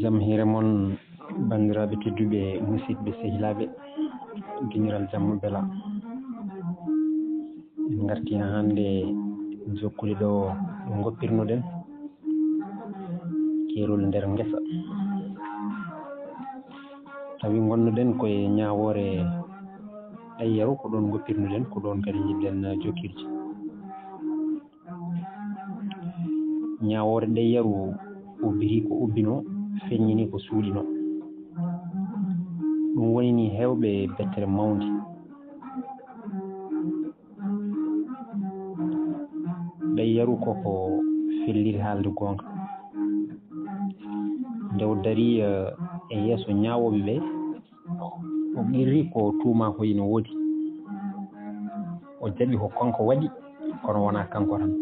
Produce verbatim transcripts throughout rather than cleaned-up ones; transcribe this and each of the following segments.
Jam hiire mon, banndiraaɓe tedduɓe, musidɓe, sehilaaɓe, giñiral jamma bela. En ngartii haa hannde jokkude ɗo, ɗo ngoppirnoɗen keerol nder ngesa. Tawi ngonnoɗen koye ñaawoore ɗayyaru, ko ɗoon ngoppirnoɗen, ko ɗoon kadi njiɗɗen jokkirde. Ñaawoore ɗayyaru ubbiti ko ubbinoo, feññini ko suuɗinoo. Ɗum woni ni heewɓe bettere mawnde. Ɗayyaru ko ko felliti haalde goonga. Nde o darii, eh, e yeeso ñaawooɓe ɓe, o qirri ko tuumaa ko ina woodi. O jaɓi ko kanko waɗi, kono wonaa kanko tan.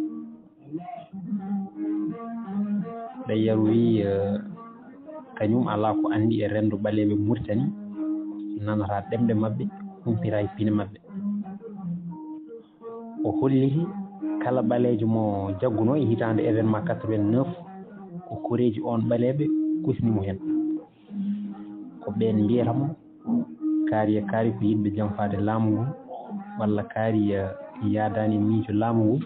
Ɗayyaru wii, eh, kañum alaa ko anndi e renndo ɓaleeɓe Muritani, nanataa ɗemɗe maɓɓe, humpitaay pine maɓɓe. O holliti kala ɓaleejo mo jaggunoo e hitaande événement quatre-vingt-neuf, ko koreeji oon ɓaleeɓe kusni mo heen. Ko ɓeen mbiyata mo kaari e kaari ko yiɗɓe jamfaade laamu ngu, walla kaari, eh, yaadaani miijo laamu ngu,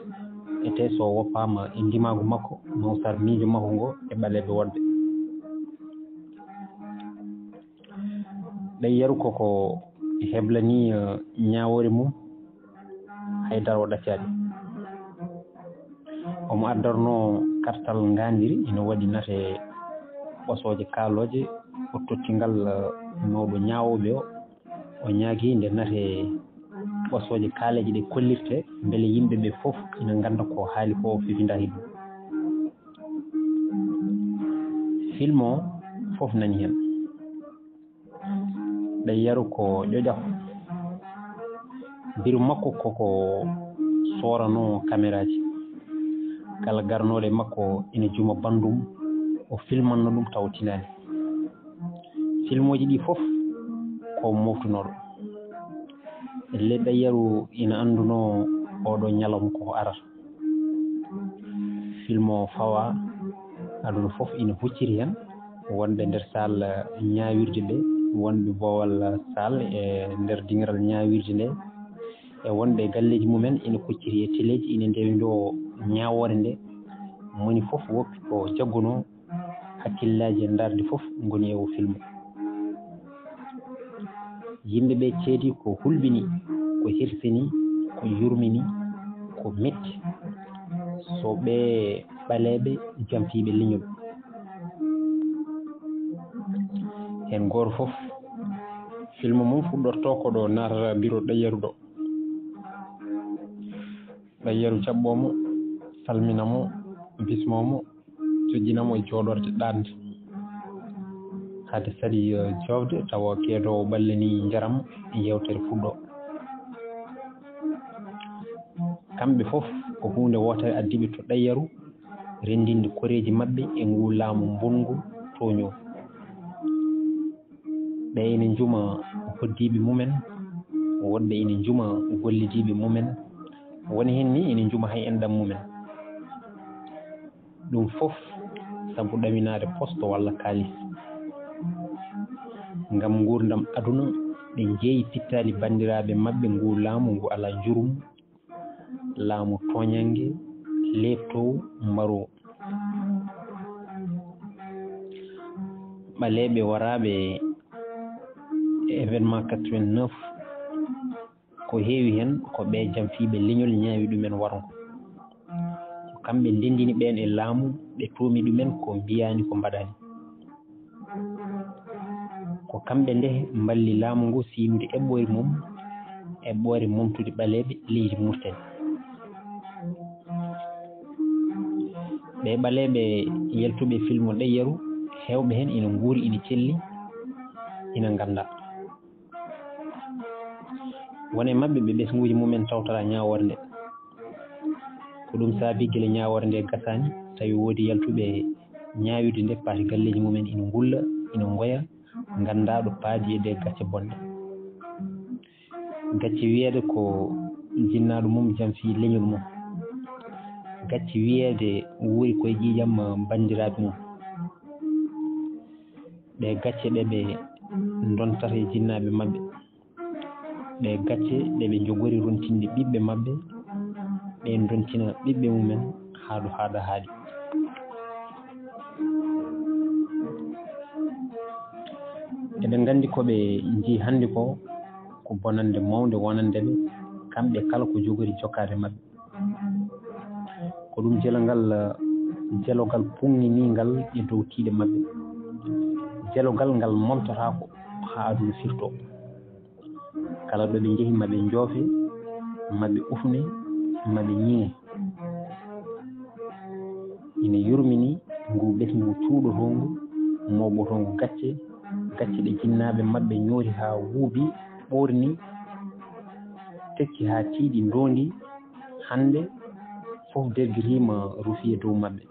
etee so woppaama e ndimaagu makko, nawsar miijo makko ngo e ɓaleeɓe woɗɓe. Ɗayyaru ko ko heblanii, eh, ñaawoore mum, hay dara o ɗaccaani. Omo addarnoo kartal ngaandiri, ina waɗi nate ɓosooje kaalooje, o totti ngal, eh, mawɗo ñaawooɓe o. O ñaagii nde nate ɓosooje kaaleeje ɗe kollirtee, mbele yimɓe ɓe fof ina ngannda ko haali ko, o fefindaaki ɗum. Film o fof nani heen. Ɗayyaru ko ƴoƴako. Mbiru makko ko ko sooranoo kameraaji. Kala garnooɗo e makko ina juma banndum, o filmanno ɗum taw tinaani. Filmooji ɗi fof ko moftunooɗo. Ellee Ɗayyaru ina anndunoo oɗo ñalawma ko arata. Film o fawaa, aduna fof ina hucciti heen, wonɓe nder saal ñaawirde ɓe, wonɓe boowal saal e nder diŋiral ñaawirde nde, e wonɓe e galleeji mumen ina kucciti e teleeji, ina ndewindoo ñaawoore nde. Moni fof woppi ko jaggunoo, hakkillaaji e ndaarde fof ngoni e o film. Yimɓe ɓe ceedi ko hulɓini, ko hirsini, ko yurmini, ko metti. So ɓe ɓaleeɓe jamfiiɓe leñol. Heen gooto fof, film mum fuɗɗortoo ko ɗo naatata biro Ɗayyaru ɗo. Ɗayyaru jaɓɓoo mo, salmina mo, bismoo mo, jojjina mo e jooɗorde ɗaande. Hade saɗi, eh, joofde, tawa keedoowo ɓallanii njaram, yeewtere fuɗɗoo. Kamɓe fof ko huunde wootere addi ɓe to Ɗayyaru, renndinde koreeji maɓɓe e nguu laamu mbonngu tooño. Ɓe ina njuma hoɗdiiɓe mumen, woɗɓe ina njuma gollidiiɓe mumen, won heen ni ina njuma hay enɗam mumen. Ɗum fof sabu ɗaminaade posto walla kaalis. Ngam nguurndam aduna, ɓe njeeyi pittaali banndiraaɓe maɓɓe nguu laamu ngu alaa njurum, laamu tooñannge, leeptoowu, mbaroowu. Ɓaleeɓe waraaɓe e événement quatre-vingt-neuf, ko heewi heen ko ɓe jamfiiɓe leñol ñaawi ɗumen warngo. Ko kamɓe ndenndini ɓeen e laamu, ɓe toomi ɗumen ko mbiyaani, ko mbaɗaani. Ko kamɓe nde mballi laamu ngu siynude eɓɓoore mum, eɓɓoore momtude ɓaleeɓe leydi Mauritanie. Ɓee ɓaleeɓe yaltuɓe film Ɗayyaru, heewɓe heen ina nguuri, ina celli, ina nganndaa. Won e maɓɓe ɓe ɓesnguuji mumen tawtoraa ñaawoore nde. Ko ɗum saabi gila ñaawoore nde gasaani, tawi woodi yaltuɓe ñaawirde nde, paati galleeji mumen ina ngulla, ina ngoya, nganndaa ɗo paadi e ɗee gacce bonɗe. Gacce wiyeede ko jinnaaɗo mum jamfii leñol mum. Gacce wiyeede wuuri koye ƴiiƴam banndiraaɓe mum. ɗe gacce ɗe ɓe ndontata e jinnaaɓe maɓɓe, ɗe gacce ɗe ɓe njogori rontinde ɓiɓɓe maɓɓe, ɗe ndontina ɓiɓɓe mumen haa ɗo haaɗa haaɗi. Eɗen nganndi ko ɓe njii hannde ko, ko bonannde mawnde wonande ɓe, kamɓe kala ko jogori jokkaade maɓɓe. Ko ɗum jelongal, jelogal puŋŋiniingal e dow tiiɗe maɓɓe. Jelogal ngal momtataako haa aduna firtoo. Kala ɗo ɓe njehi, ma ɓe njoofe, ma ɓe ufne, ma ɓe ñiŋe. Ina yurmini ngu ɓesngu cuuɗotoongu, mooɓotoongu gacce, gacce ɗe jinnaaɓe maɓɓe ñoori haa wuubi, ɓoorni, tekki haa tiiɗi, ndoondi. Hannde, fof dergitiima rufi e dow maɓɓe.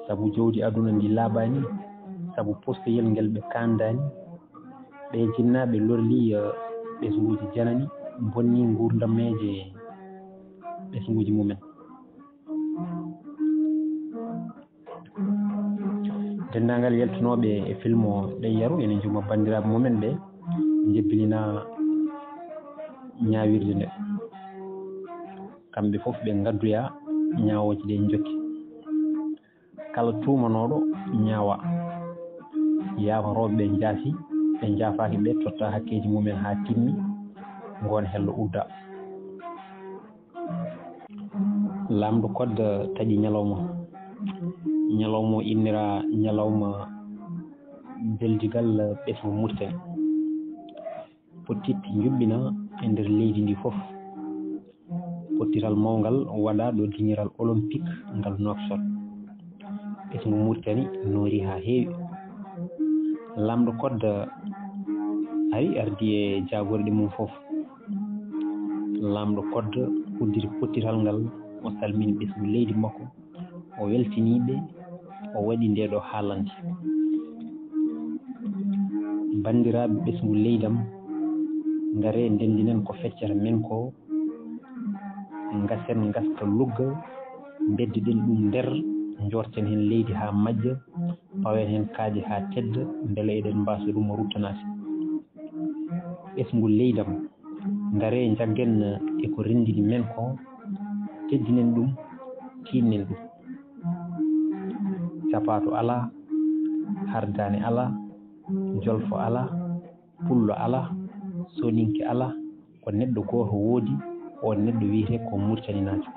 Sabu jawdi aduna ndi laaɓaani, sabu postoyel ngel ɓe kaandaani, ɓee jinnaaɓe lorlii, eh, ɓesnguuji janani, bonnii nguurndammeeje ɓesnguuji mumen. Denndaangal yaltinooɓe e film o Ɗen Yaro ene njuma banndiraaɓe mumen ɓe njebbilinaa ñaawirde nde. Kamɓe fof ɓe ngaddoya ñaawooje ɗe njokki. Kala tuumanooɗo ñaawa. Yaafarooɓe ɓe njaafi, ɓe njaafaaki ɓe totta hakkeeji mumen haa timmi, ngoon hello udda. Laamɗo Kodda taƴi ñalawma. Ñalawma o innira ñalawma beldigal ɓesngu Mauritanie. Pottitte njuɓɓina e nder leydi ndi fof. Pottital mawngal waɗa ɗo diŋiral olympique ngal Nouakchott. Ɓesngu Mauritanie noori haa heewi. Laamɗo Kodda ari, ardi e jaagorɗe mum fof. Laamɗo Kodda udditi pottital ngal, o salmini ɓesngu leydi makko, o weltinii ɓe, o waɗi ndee ɗoo haalande. Banndiraaɓe ɓesngu leydam, ngaree ndenndinen ko feccata men ko, ngasen ngaska lugga, mbeddoɗen ɗum nder, njoorten heen leydi haa majja, pawen heen kaaƴe haa tedda, mbele eɗen mbaasa ɗum ruttanaade. Ɓesngu leydam, ngaree njaggen e ko renndini men ko, teddinen ɗum, tiinnen ɗum. Capaato alaa, hardaane alaa, jolfo alaa, pullo alaa, soninke alaa, ko neɗɗo gooto woodi, oon neɗɗo wiyetee ko Muritaninaajo.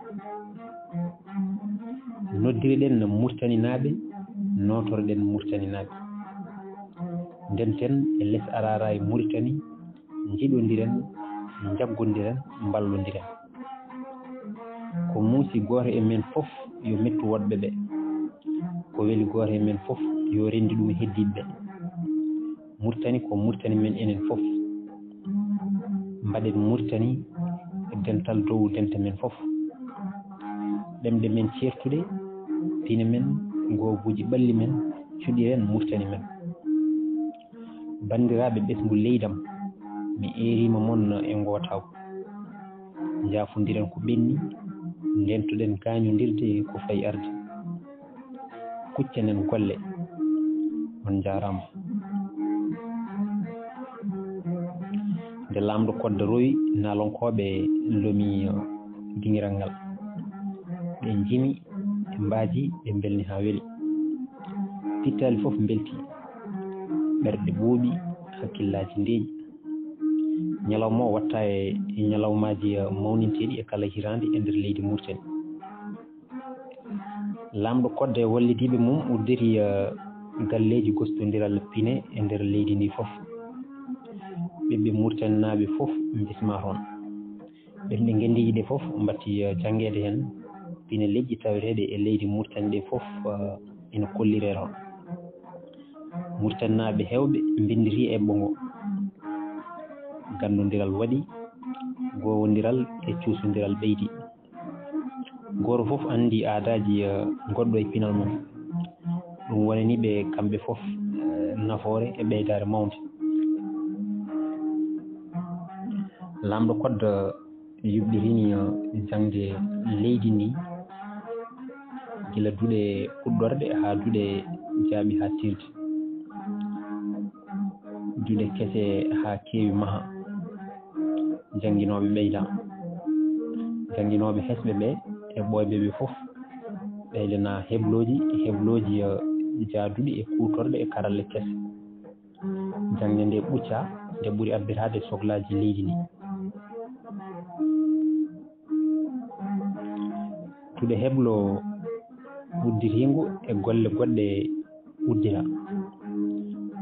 Noddireɗen Muritaninaaɓe, nootoroɗen Muritaninaaɓe. Ndenten e les araara e Muritani, njiɗondiren, njaggondiren, mballondiren. Ko muusi gooto e men fof yo mettu woɗɓe ɓe. Ko weli gooto e men fof yo renndi ɗum e heddiiɓe ɓe. Murtani ko Murtani men enen fof. Mbaɗen Murtani e dental dow dente men fof. Ɗemɗe men ceertuɗe, pine men, goobuuji ɓalli men, cuɗiren Murtani men. Banndiraaɓe ɓesngu leydam, mi eeriima mon e ngootaagu. Njaafondiren ko ɓenni, ndentoɗen gaañondirde ko fayi arde. Kuccanen golle. On njaaraama. Nde laamɗo Kodda rowi, naalonkooɓe lomi, eh, diŋiral ngal. Ɓe njimi, ɓe mbaaji, ɓe mbelni haa weli. Pittaali fof mbelti, ɓerɗe ɓuuɓi, hakkillaaji ndeeƴi. Ñalawma o watta e, e ñalawmaaji, eh, mawninteeɗi e kala hitaande e nder leydi Murtani. Laamɗo Kodda e wallidiiɓe mum udditi, eh, galleeji gostondiral pine e nder leydi ndi fof. Ɓiɓɓe Murtaninaaɓe fof mbisma toon. Ɓernde ngenndiiji ɗe fof mbatti, eh, janngeede heen. Pine leƴƴi taweteeɗe e leydi Murtani ɗe fof, eh, ina kolliree toon. Murtaninaaɓe heewɓe mbinnditi e eɓɓo ngo. Ganndondiral waɗi, goowondiral e cuusondiral ɓeydi. Gooto fof anndi aadaaji, eh, goɗɗo e pinal mum. Ɗum wonani ɓe kamɓe fof, eh, nafoore e ɓeydaare mawnde. Laamɗo Kodda yuɓɓitini, eh, jaŋde leydi ndi, gila duɗe puɗɗorɗe haa duɗe jaaɓi haa tirdi. Duɗe kese haa keewi maha. Jannginooɓe ɓeyda. Jannginooɓe hesɓe ɓe e ɓooyɓe ɓe fof ɓeydana heblooji, heblooji, eh, jaaduɗi e kuutorɗe e karalle kese. Jaŋde nde ɓucca, nde ɓuri abbitaade e soklaaji leydi ndi. Duɗe heblo udditiingo e golle goɗɗe uddita.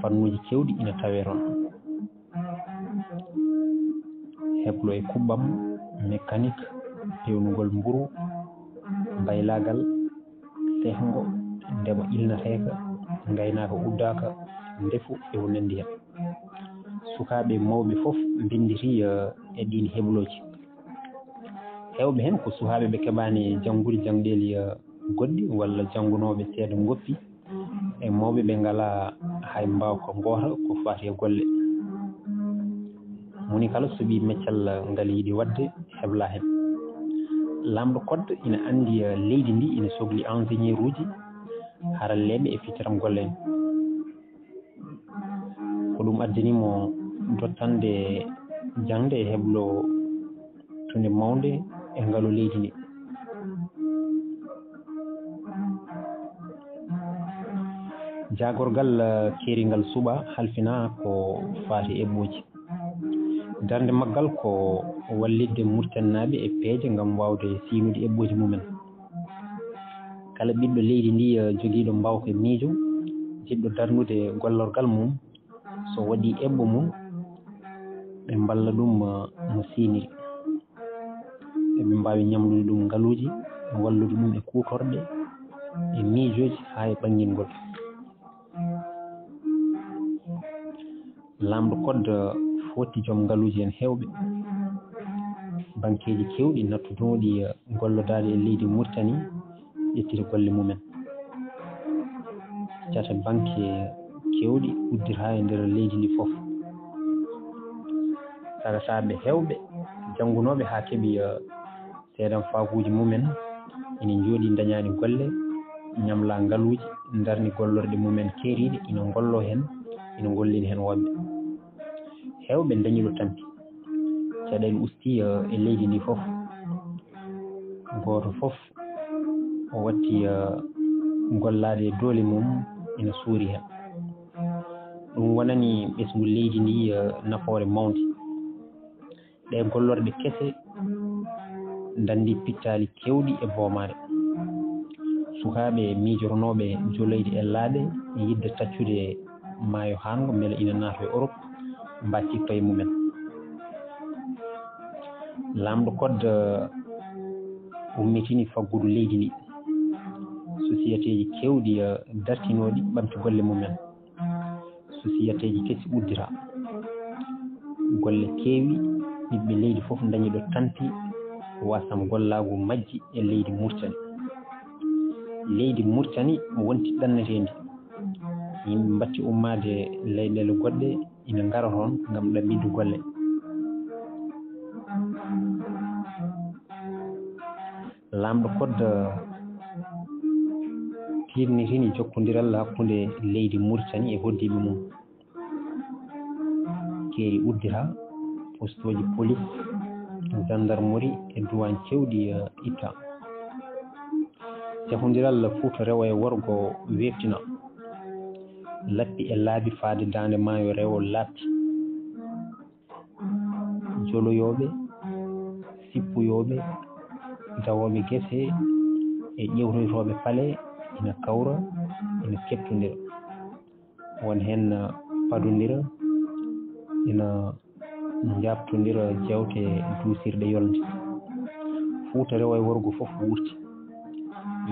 Fannuuji keewɗi ina tawee toon. Heblo e kuɓɓam, mécanique, peewnugol mburu, mbaylaagal, sehngo, ndema ilnateeka, ngaynaaka uddaaka, ndefu e ko nanndi heen. Sukaaɓe e mawɓe fof mbinnditi, eh, e ɗiin heblooji. Heewɓe heen ko sukaaɓe ɓe keɓaani janngude janngeeli, eh, goɗɗi walla janngunooɓe seeɗa ngoppi e mawɓe ɓe ngalaa hay mbaawka ngoota ko faati e golle. Moni kala suɓii meccal ngal yiɗi waɗde, hebla heen. Laamɗo code ina anndi, eh, leydi ndi ina sokli ingénieur uji, haralleeɓe e fitiram golle en. Ko ɗum addani mo dottande jaŋde e heblo tunde mawnde e ngalu leydi ndi. Jaagorgal, eh, keeringal suɓa halfina ko faati eɓɓooji. Darnde maggal ko wallitde Muritaninaaɓe e peeje ngam waawde siynude eɓɓooji mumen. Kala ɓiɗɗo leydi ndi, eh, jogiiɗo mbaawka e miijo, jiɗɗo darnude gollorgal mum, so waɗii eɓɓo mum, ɓe mballa ɗum, eh, no siyniri. Eɓe mbaawi ñamlude ɗum ngaluuji, wallude ɗum e kuutorɗe, e miijooji, haa e ɓanngingol. Laamɗo code fotti joom ngaluuji en heewɓe. Bankeeji keewɗi nattunooɗi gollodaade e leydi Muritani ƴettita golle mumen. Cate banke keewɗi uddita e nder leydi ndi fof. Sagataaɓe heewɓe janngunooɓe haa keɓi, eh, seedan faabuuji mumen, ina njooɗii ndañaani golle, ñamlaa ngaluuji, ndarni gollorɗe mumen keeriiɗe, ina ngolloo heen, ina ngollini heen woɗɓe. Heewɓe ndañi ɗo tampi. Caɗeele ustii, eh, e leydi ndi fof. Gooto fof o watti, eh, gollaade e doole mum, ina suuri heen. Ɗum wonani ɓesngu leydi ndi, eh, nafoore mawnde. Ɗee gollorɗe kese ndanndi pittaali keewɗi e boomaare. Sukaaɓe miijotonooɓe joloyde e laaɗe e yiɗde taccude maayo haango mbele ina naata e Europe, mbaccii koye mumen. Laamɗo code ummitini faggudu leydi ndi. Sosiyeteeji keewɗi, eh, dartinooɗi ɓamti golle mumen. Sosiyeteeji kesi uddita. Golle keewi, ɓiɓɓe leydi fof ndañi ɗo tampi wasam gollaagu majji e leydi Murtani. Leydi Murtani wonti ɗanneteendi. Yimɓe mbatti ummaade leyɗeele goɗɗe ina ngara toon ngam ɗaɓɓitde golle. Laamɗo code tiiɗnitini jokkondiral hakkunde leydi Murtani e hoɗdiiɓe mum. Keeri uddita, postooji polis, gendarmerie e duwaañ keewɗi, eh, itta. Jafondiral Fuuta rewo e worgo weeɓtina. Lappi e laabi faade daande maayo rewo laaɓti. Joloyooɓe, sippuyooɓe, dawooɓe gese e ƴeewtoytooɓe pale ina kawra, ina keɓtondira. Won heen, eh, padondira, ina njaaɓtondira jeewte duusirɗe yolnde. Fuuta rewo e worgo fof wuurti.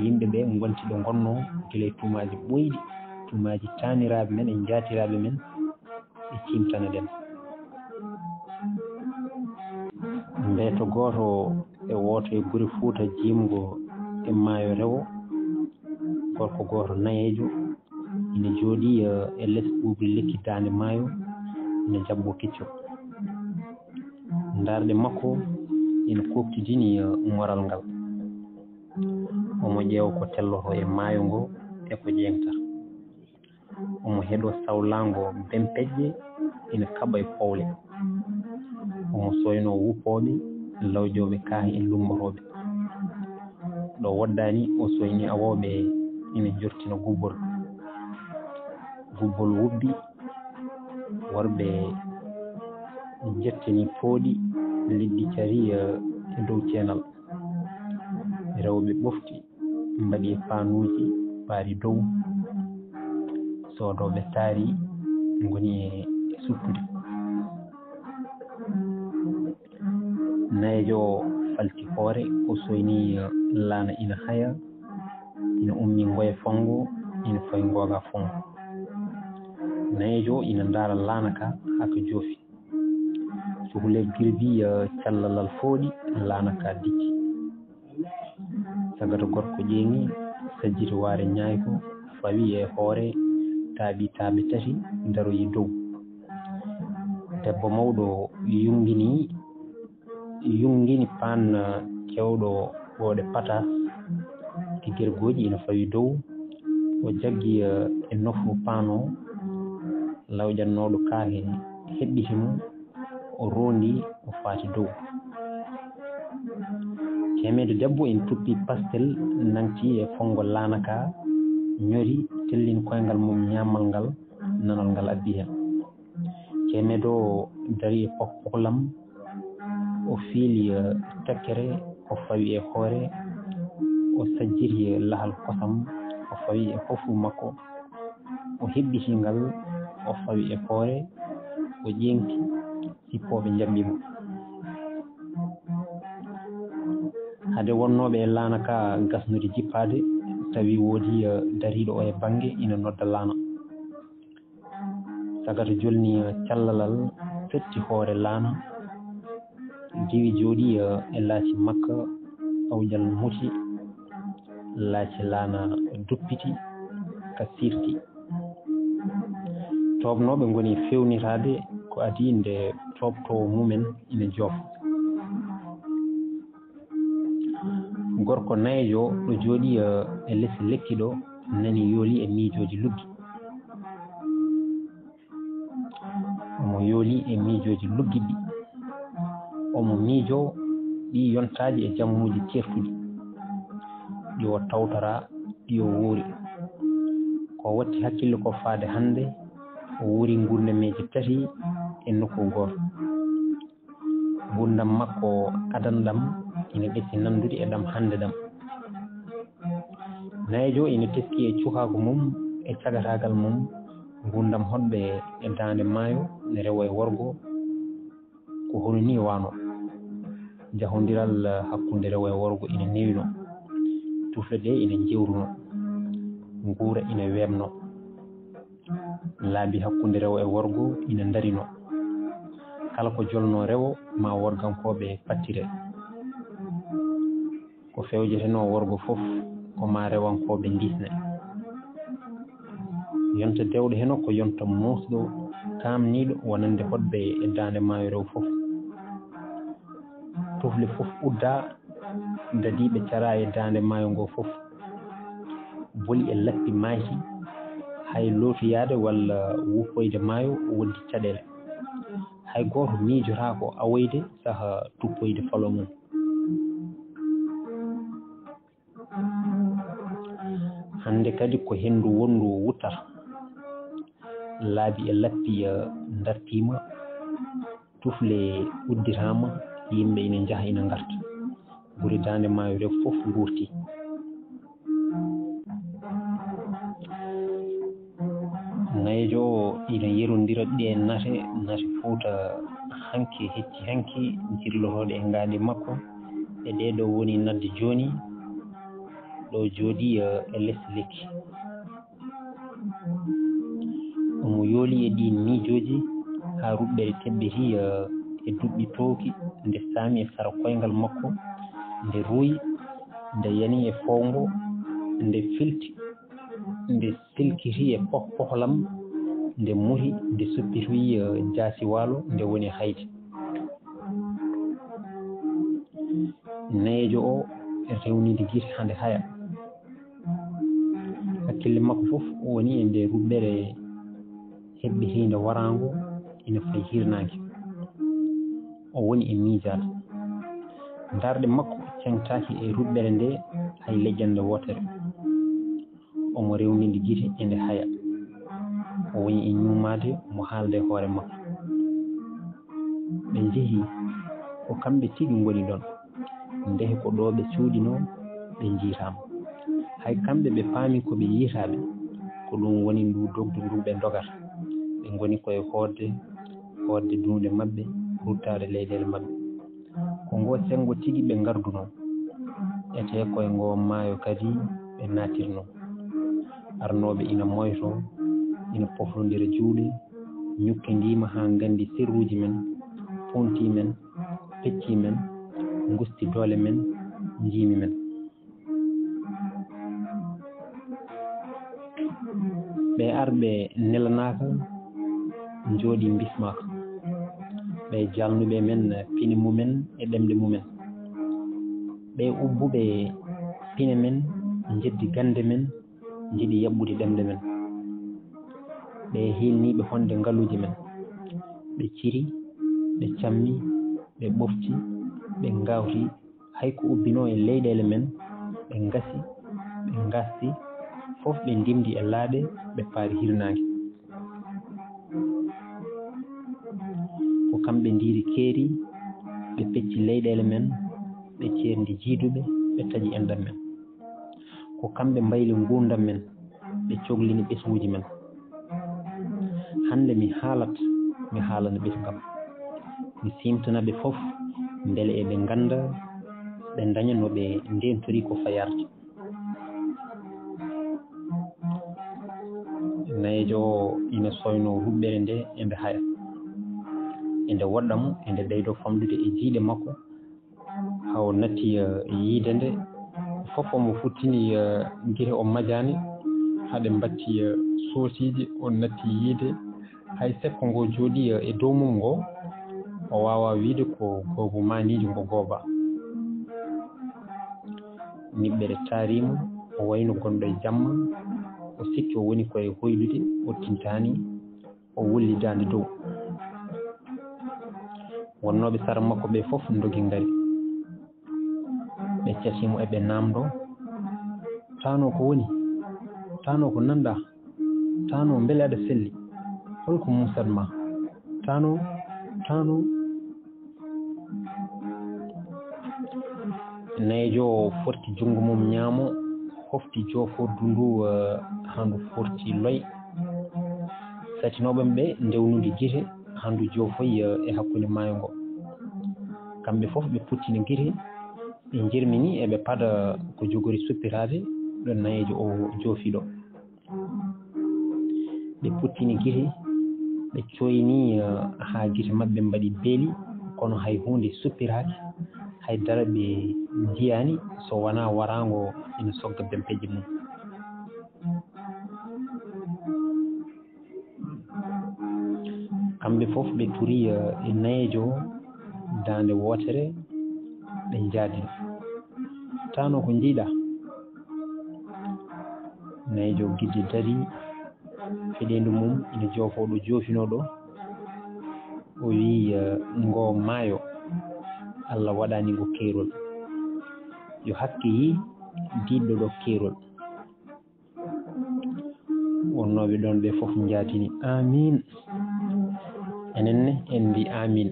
Yimɓe ɓe ngonti ɗo ngonnoo gila e tumaaji ɓooyɗi, tumaaji taaniraaɓe men e njaatiraaɓe men, ɓe ciimtana ɗen. Mbeeto gooto e wooto e gure Fuuta jiimgo e maayo rewo, gorko gooto nayeejo ina jooɗii, eh, e les ɓuuɓri lekki daande maayo, ina jaɓɓoo keccol. Ndaarɗe makko ina kooktidini, eh, ŋoral ngal. Omo ƴeewa ko tellotoo e maayo ngo e ko ƴeeŋta. Omo heɗoo sawlaango bempeƴƴe ina kaɓa e powle. Omo sooynoo wuppooɓe, lawjooɓe kaahi e lummborooɓe. Ɗo woɗɗaani, o sooynii awooɓe ina njortina gubbol. Gubbol wubbi, worɓe njettini pooɗi liɗɗi cari e dow ceenal. Rewɓe ɓofti mbaɗi e paanuuji ɓaari dow. Soodooɓe taari ngoni e suttude. Nayeejo o falti hoore, o sooynii laana ina haya, ina ummii ngoya fonngo, ina fawi ngooga fonngo. Nayeejo o ina ndaara laana ka haa ka joofi. Cukalel girbi, eh, callalal fooɗi, laana ka dicci. Sagata gorko ƴeeŋi, sajjiti waare ñaayko, fawi e hoore, taaɓi taaɓe tati, daroyi dow. Debbo mawɗo yungini, yungini paan, eh, keewɗo ɓooɗe patas, ki gergooji ina fawi dow. O jaggi, eh, e nofru paan o, lawƴannooɗo kaahe heɓɓiti mo, o roondi, o faati dow. Ceemeedo debbo ina tuppi pastel, nangti e fonngo laana ka, ñori, tellini koyngal mum ñaamal ngal, nanal ngal addi heen. Ceemeedo o dari e pokpolam, o fiili, eh, tekkere, o fawi e hoore, o sajjiti lahal kosam, o fawi e hofru makko, o heɓɓiti ngal, o fawi e hoore, o ƴeeŋti, sippooɓe njaɓɓi mo. Hade wonnooɓe e laana ka gasnude jippaade, tawi woodi, eh, dariiɗo o e bannge ina nodda laana. Sagata jolni, eh, callalal, fetti hoore laana, diwi jooɗi, eh, e laaci makka, awƴal muti, laaci laana duppiti, ka sirti. Tooɓnooɓe ngoni fewnitaade ko adii nde tooɓtoowo mumen ina joofa. Gorko nayeejo ɗo jooɗi, eh, e les lekki ɗo nani yooli e miijooji luggi. Omo yooli e miijooji luggiɗi. Omo miijoo ɗi yontaaji e jammuuji keertuɗi. Ɗi o tawtoraa, ɗi o wuuri. Ko watti hakkille ko faade hannde, o wuuri nguurnameeji tati e nokku gooto. Nguurndam makko adan ɗam ina ɓesdi nanndude e ɗam hannde ɗam. Nayeejo ina teski e cukaagu mum e cagataagal mum, nguurndam hoɗɓe e daande maayo, rewo e worgo, ko hono nii waano. Jahondiral hakkunde rewo e worgo ina newino. Tufle ɗe ina njewruno. Nguura ina weeɓno. Laabi hakkunde rewo e worgo ina ndarino. Kala ko jolno rewo, ma worgankooɓe pattire. Ko fewjetenoo worgo fof, ko ma rewankooɓe ndisne. Yonta dewɗo heno ko yonta muusɗo, kaamniiɗo wonande hoɗɓe e daande maayo rewo fof. Tufle fof uddaa, dadiiɓe caraa e daande maayo ngo fof. Boli e lappi maayti, hay lootoyaade walla wuppoyde maayo woodii caɗeele. Hay gooto miijotaako awoyde saha tuppoyde falo mum. Hannde kadi ko henndu wonndu wuttata. Laabi e lappi, eh, ndartiima, tufle udditaama, yimɓe ina njaha ina ngarta. Gure daande maayo rewo fof nguurtii. Nayeejo o ina yerondira ɗe nate, nate Fuuta hanki, hecci hanki, jirlotooɗe e ngaandi makko. E ɗee ɗo woni nadde jooni, ɗo jooɗii, eh, e les lekki. Omo yooli e ɗiin miijooji haa ruɓɓere teɓɓitii, eh, e duɓɓi toowki, nde saami e sara koyngal makko, nde ruuyi, nde yani e foowngo, nde filti, nde silkiti e poh-, pohlam, nde muti, nde suppitoyi, eh, jaasi waalo, nde woni hayde. Nayeejo o rewnidi gite hande haya. Kille makko fof woni e nde ruɓɓere hebbitiinde waraango ina fayi hirnaange. O woni e miijaade. Ndaarɗe makko ceŋtaaki e ruɓɓere nde hay leƴƴannde wootere. Omo rewndini gite e nde haya. O woni e ñuumaade, omo haalda e hoore makko. Ɓe njehi, ko kamɓe tigi ngoni ɗoon. Ndeke ko ɗo ɓe cuuɗinoo, ɓe njiytaama. Hay kamɓe ɓe paami ko ɓe yiytaaɓe, ko ɗum woni ndu dogdu ndu ɓe ndogata. Ɓe ngoni koye hootde, hootde duunde maɓɓe, ruttaade leyɗeele maɓɓe. Ko ngoo senngo tigi ɓe ngardunoo, etee koye ngoo maayo kadi ɓe naatirnoo. Arnooɓe ina moytoo, ina poflondira juuɗe, ñukkindiima haa nganndi sirruuji men, poontii men, peccii men, ngusti doole men, njiimi men. Ɓe arɓe nelanaaka, njooɗii mbismaaka. Ɓe jaalnuɓe men pine mumen e ɗemɗe mumen. Ɓe ubbuɓe pine men, njeddi gannde men, njiɗi yaɓɓude ɗemɗe men. Ɓe hiilniiɓe honde ngaluuji men. Ɓe ciri, ɓe cammi, ɓe ɓofti, ɓe ngaawti, hay ko ubbinoo e leyɗeele men, ɓe ngasi, ɓe ngaasti, fof ɓe ndimndi e laaɗe, ɓe paari hirnaange. Ko kamɓe ndiiri keeri, ɓe pecci leyɗeele men, ɓe ceerndi jiiduɓe, ɓe taƴi enɗam men. Ko kamɓe mbayli nguurndam men, ɓe coglini ɓesnguuji men. Hannde mi haalat, mi haalana ɓesngu am. Mi siimtana ɓe fof, mbele eɓe ngannda, ɓe ndaña no ɓe ndeentori ko fayarde. Nayeejo o ina sooynoo ruɓɓere nde e nde haya. E nde woɗɗa mo, e nde ɓeydoo famɗude e jiyɗe makko, haa o natti, eh, yiyde nde. Fof omo futtini, eh, gite o majaani, haa ɗe mbatti, eh, soosiiji, o natti yiyde. Hay sekko ngo jooɗii, eh, e dow mum ngo, o waawaa wiyde ko goobu maaniijo ngo gooba. Niɓɓere taari mo, o wayno gonɗo e jamma, o sikki o woni koye hoyɗude, o tintaani, o wulli daande dow. Wonnooɓe sara makko ɓe fof ndogi ngari. Ɓe cati mo eɓe naamndo, "Taanoo ko woni? Taanoo ko nanɗaa? Taanoo mbele aɗa selli? Hol ko muusat ma? Taanoo, taanoo." Nayeejo o forti junngo mum ñaamo, hofti joofoddu ndu, eh, haa ndu forti loy. Satinooɓe ɓe ndewnude gite haa ndu joofoyi, eh, e hakkunde maayo ngo. Kamɓe fof ɓe puttini gite, ɓe njirmini eɓe paɗa ko jogori suppitaade ɗo nayeejo o joofi ɗo. Ɓe puttini gite, ɓe coyni, eh, haa gite maɓɓe mbaɗi beeli, kono hay huunde suppiraaki, hay dara ɓe njiyaani so wonaa waraango ina sogga bempeƴƴe mum. Kamɓe fof ɓe turi, eh, e nayeejo o daande wootere, ɓe njaadini. "Taanoo ko njiiɗaa?" Nayeejo o gidde darii, feɗeendu mum ina joofoo ɗo joofinoo ɗo. O wiyi, eh, "Ngoo maayo, Allah waɗani ngo keerol. Yo hakke yii diidɗo ɗo keerol." Wonnooɓe ɗoon ɓe fof njaatini, "Aamiin." Enen ne en mbi, "Aamiin."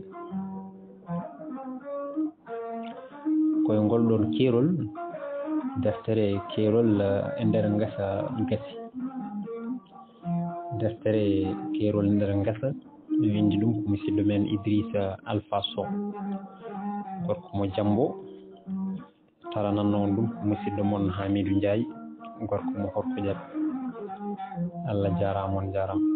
Koye ngol ɗoon keerol, deftere keerol, eh, e nder ngesa gasi. Deftere keerol e nder ngesa, mi winndi ɗum ko musidɗo men Idrissa Alpha Sow. Gorko mo Jammbo. Taranannoo on ɗum ko musidɗo mon Hamidou Ndiaye, gorko mo Horko Diaby. Allah jaaraama, on jaaraama.